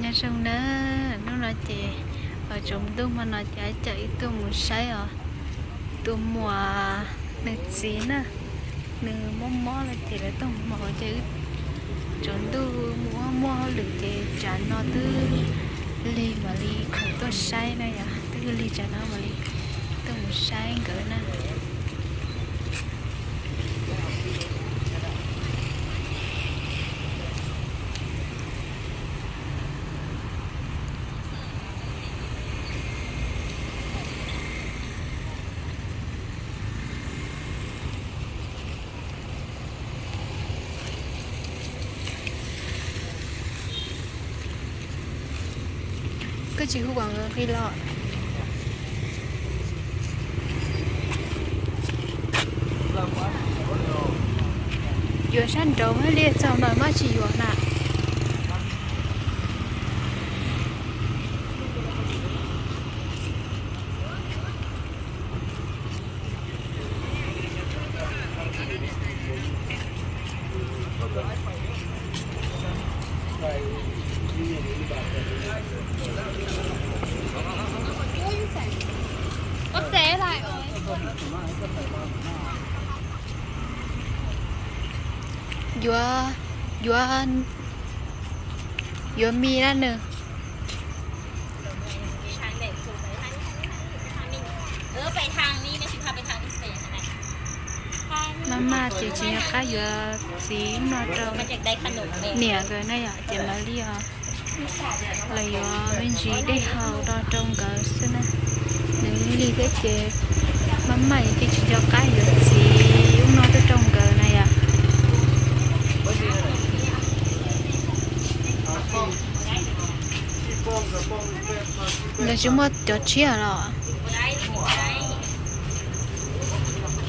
Nyob zoo na, hnub no ces tsaus ntuj hmo no ces caum wb tuaj mus saib os, tus muam nws txiv na, nws mob mob no ces lawv tuaj mus ces wb tsaus ntuj mus muaj hauj lwm ces tsam no twb lig mam li khoom tuaj saib na yom, twb lig tsam no mam li tuaj mus saib nkawd na. Koj tsis hu kom nkawd nqis los. Yuav sab nraud mas liaj txaus no mas tsis yuav na. Yuav, yuav, yuav mis na nws. Maj maj ces tsis nco qab yuav txiv no rau niam nkawd na yom, ces mam li os. Los yuav me ntsis dej haus rau rau nkawd xwb na. Nws lig thiab ces maj maj ces tsis nco qab yuav txiv ub no tuaj rau nkawd na yom. Nkawd tsis muaj cov tshiab los?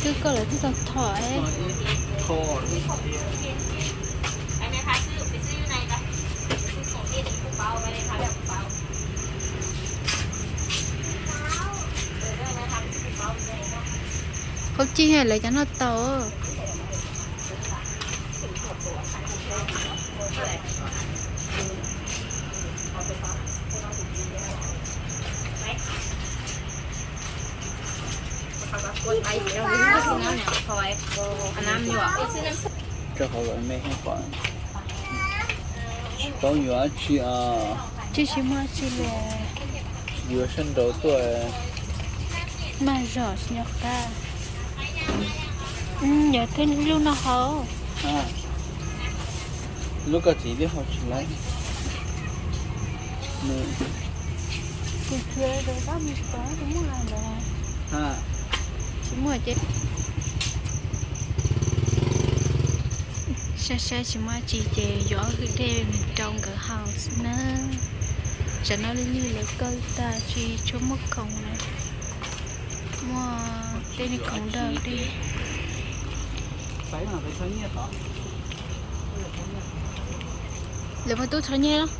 Twb koj lawv twb tau thom. Qhov cig lawv cov noj tau. Rau qhov me pom. Tsis paub yuav dab tsi os. Tsis, tsis muaj dab tsi li. Yuav sab nraud tuaj. Mas zom tsis nco qab. Yuav twb lub no haus. Lub koj txiv twb haus tsis laib. Tsis muaj ces saib saib tsis muaj dab tsi ces yuav hwj dej rau nkawd haus xwb na. Tsam no lig lig lawv kaw tag tsis tshua muaj khoom lawm. Muaj tej niag khoom daws dej. Lawv muaj tub thov nyiaj los?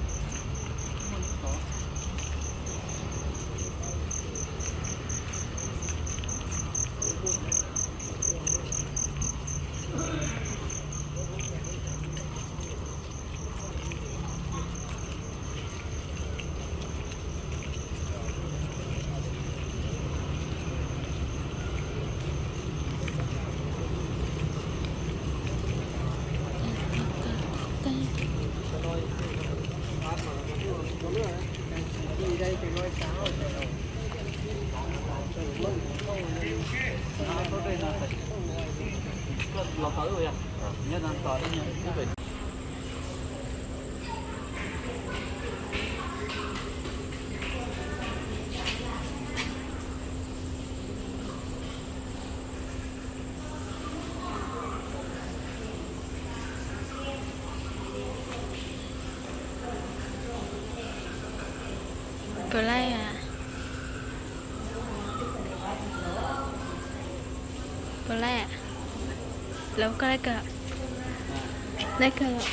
Puas laij? Puas laij? Lawv koj laij kawg? Laij kawg.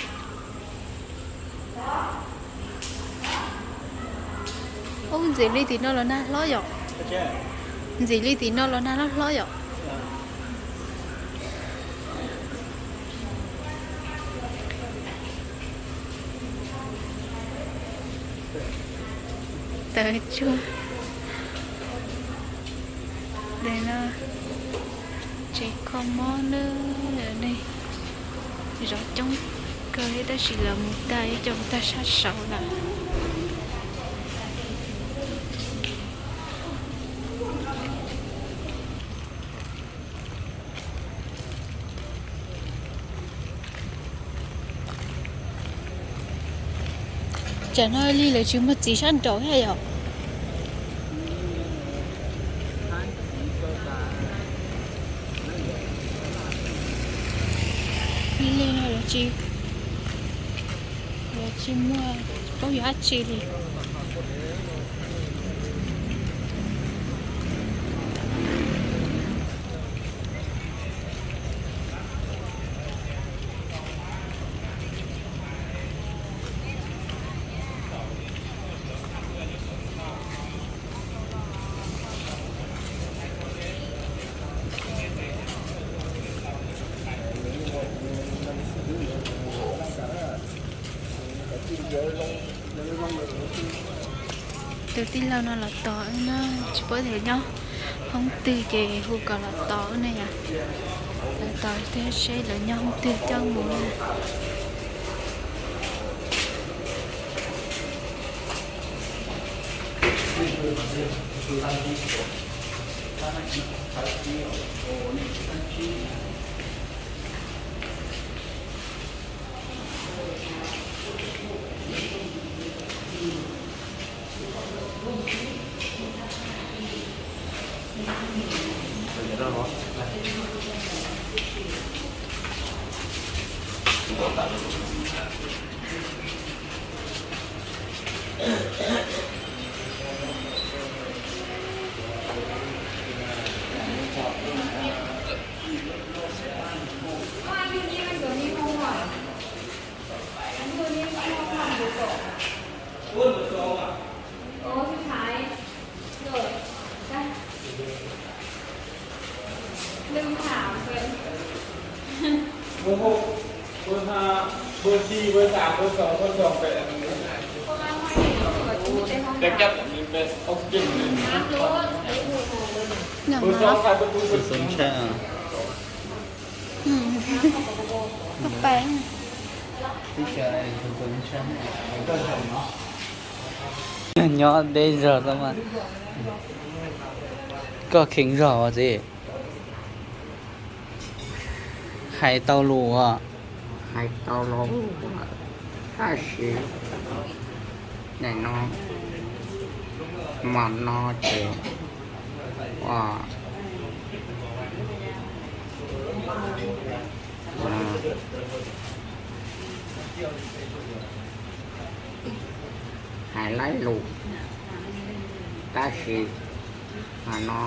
Ub, ntxim li tim no los nag hlob yom. Ntxim li tim no los nag hlob hlob yom. Tawv tsuag. Ntawm no tsev kho mob na, nej, zov coob kawg li tab sis lawv mus tag ib co tag sab saud lawm. Tsam no li lawv tsis muaj txiv sab nraud thiab yom? Li no lawv tsis, lawv tsis muaj, paub yog dab tsi li. Tus tij laug no los tos wb na, tsis paub tias nyob hoob twg ces hu kom los tos wb ne yom. Los tos thiab seb lawv nyob hoob twg coj mus na. Nws ntshai. Nyob deb zog xwb mas. Koj kheev zog txiv. Hais tau lus, hais tau lus, tab sis nim no hmo no ces ua hais laib lus, tab sis hmo no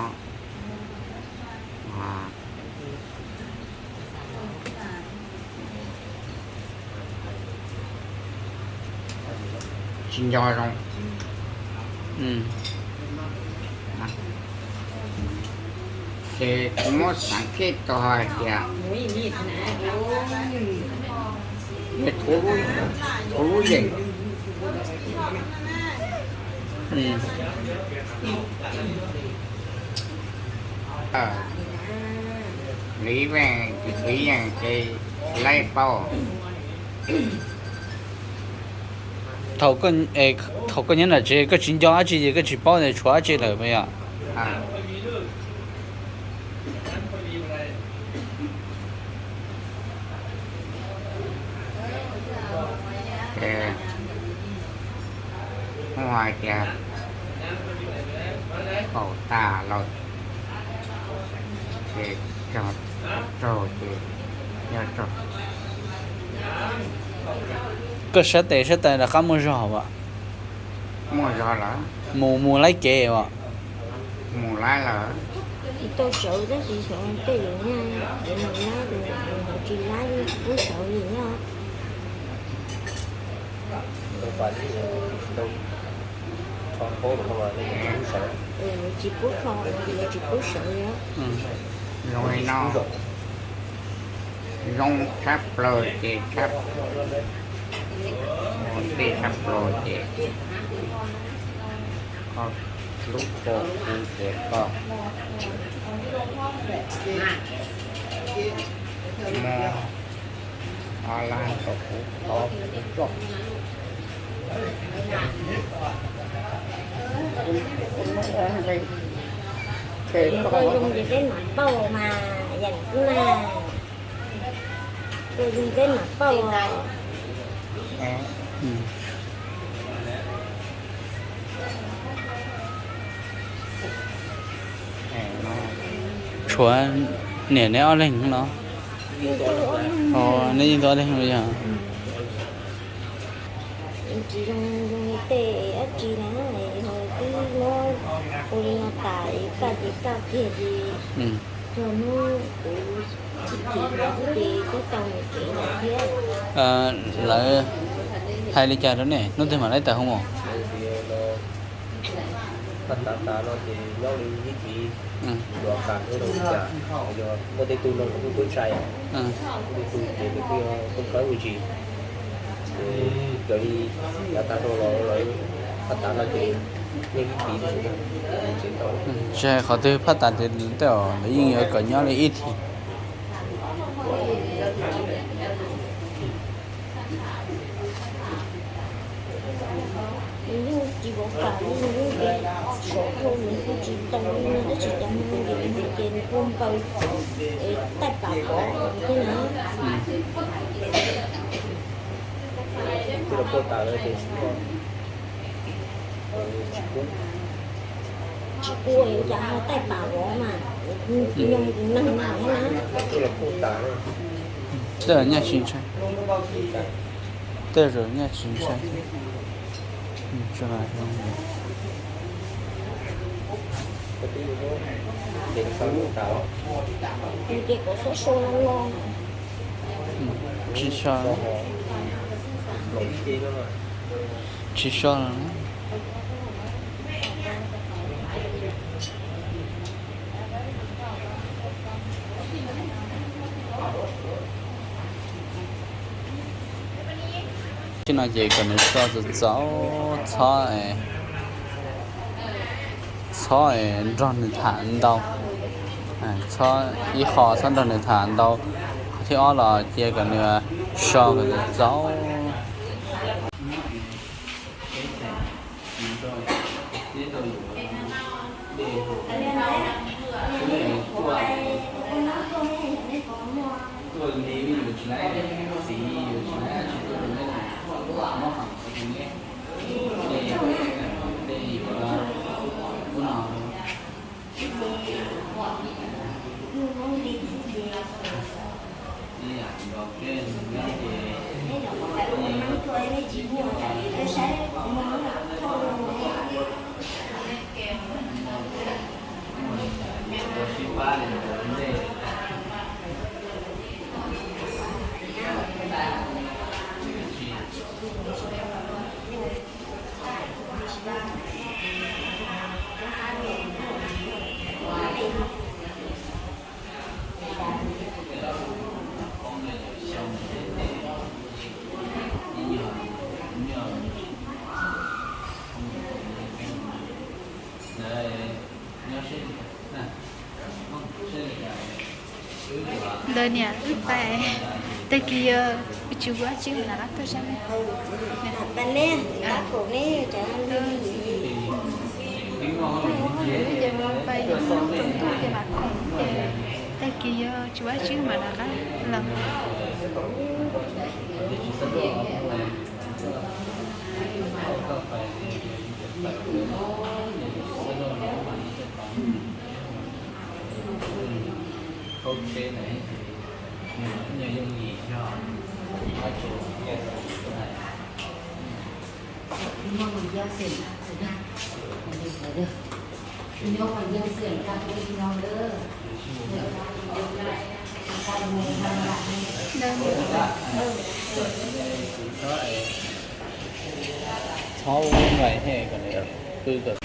tsis nco zoo. Ces kuv muab xav kiag tau hais tias yog thaum lub yeem liv veej liv yeej ces laib paub. Thaum koj nyob nram tsev koj tsis nco dab tsi ces koj tsis paub tias tshuav dab tsi lawm puas yog? Ces muaj hais tias kaum tas lawm ces raug ces nyob raug. Koj sab tes sab tais rov qab muaj zog as? Muaj zog lawm. Mus mus laib kev as? Mus laib lawm. Tau sawv tab sis xyov tej zaum nyaj, mus laib, tsis laib tsis pub sawv li na. Tsis pub kho, tsis pub sawv li. Zoo li no, zoo tshaj plaws ces tshaj, ua ntej tshaj plaws ces Koj hlub tau kuv ces koj muab ob lab rau kuv tau. Koj zoo ces peb mam pauj mas yam li na. Koj zoo peb mam pauj. Tshuav niam neb ob leeg no? Neb yeej tau ob leeg los yog? Tsis zoo zoo li tej dab tsi na, ho twb muab ua li no tas, kaj ces kaj kiag ces yog hnub kuv txib kev xwb ces twb tau nws kev lawm thiab. Lawv hais li cas rau nej, hnub twg mam li tawm hoo os? Phaj tav tas no ces nyob li ib txhis, yuav kam hnub no li cas, yog muaj tej tug no kuj tub tshais, tej tug ces nws kuj yog tub kawb me ntsis. Ces raws li yav tag dhau los lawv phaj tav no ces nyob ib txhis, tsis hais qhov twg phaj tav ces tej zaum lawv yeej yuav kom nyob li ib txhis. Nws yeej tsis vov kam li, nws yeej tias saum dhau nws kuj tsis tau li, tab sis cov mus ces nws hu npaws taij pam vov thiab na. Tsis pub cas ho taij pam vov mas, nyob tus neeg no na. Tej zaum nyaj tsis ntshai, tej zaum nyaj tsis ntshai. Ces kom xob so no los. Tsis so, tsis so. Tib no ces kom nws so txaus txaus, txhob, txhob nrog nws tham ntau. Txhob ib qho txhob nrog nws tham ntau. Qhov thib ob los cia kom nws so kom txaus txaus. Ntawd niam wb pais, tag kis yog wb tsis ua dab tsi mas rov qab tuaj saib. Ces pais yog ntuj ces mam khoom ces tag kis yog tsis ua dab tsi mas rov qab los.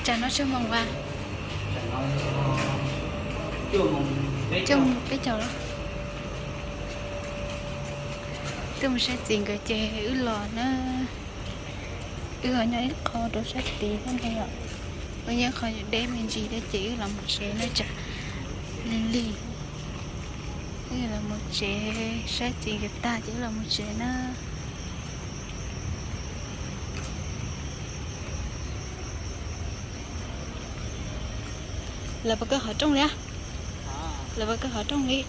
Tsam no tsawg moos as? Cuaj moos peb caug lawm. Twb mus saib txiv nkawd ces wb los na. Wb ho nyob ib qho rau sab tid thiab ntag yom. Wb nyob qhov deb me ntsis thiab ces wb los mus tsev na tsam lig lig. Wb los mus tsev, saib txiv nkawd tag ces wb los mus tsev na. Lawv puas kaw qhov rooj li? Lawv puas kaw qhov rooj li?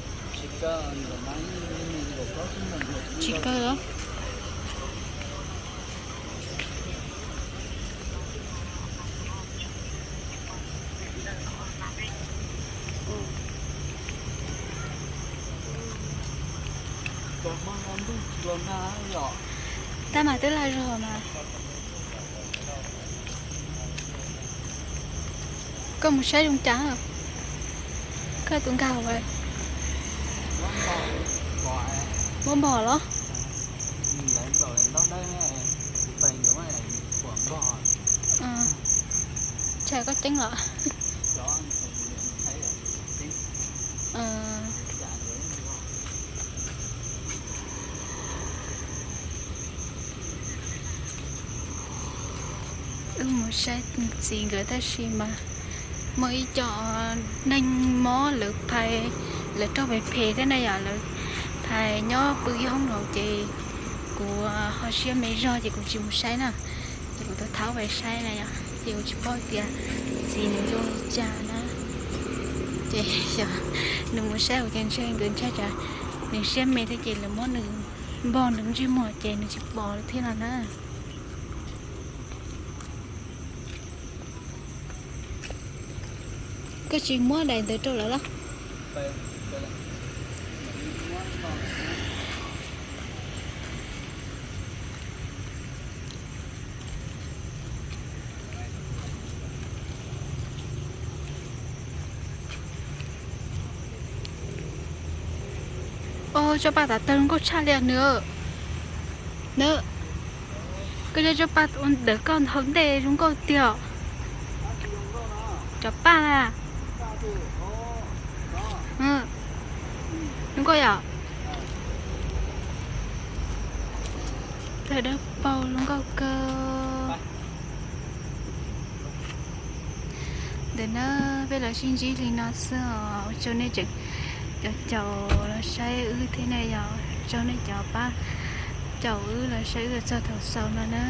Tsis kaw los? Tab mas twb laj zog mas. Koj mus saib zoo cas? Koj tus nkag hauv. Muab npog los? Ntshai koj ceeb los? Wb mus saib txiv nkawd tab sis mas muaj ib co neeg mob lawv phais, lawv raug phem phem thiab na yom, lawv phais nyob pw ib hoob hauv ces kuv ho siab me zog ces kuv tsis mus saib na. Ces kuv tau thaub pais saib na yom, ces kuv tsis paub tias txiv nws zoo li cas na. Ces nws mus saib hauv ces ntshe nkawd ntshai tsam nws siab me thiab ces lawv muab nws npog nws ntsej muag ces nws tsis pom lawm thiab no na. Koj tsis muab daim ntawd rau lawv los? Os, Tsob Paj tav tawg zoo nkauj tshaj li nws. Nws, koj cov Tsob Paj ua ntawm koj hauv ntej zoo nkauj tiag. Cov paj na. Zoo nkauj yom. Tawg dawb paug zoo nkauj kawg. Ntawm na, peb los sib ntsib li no xwb os. Ua tsaug nej tseem caum caum los saib wb thiab na yom. Tsaug nej cov pab caum wb los saib wb txog thaum xaus no na.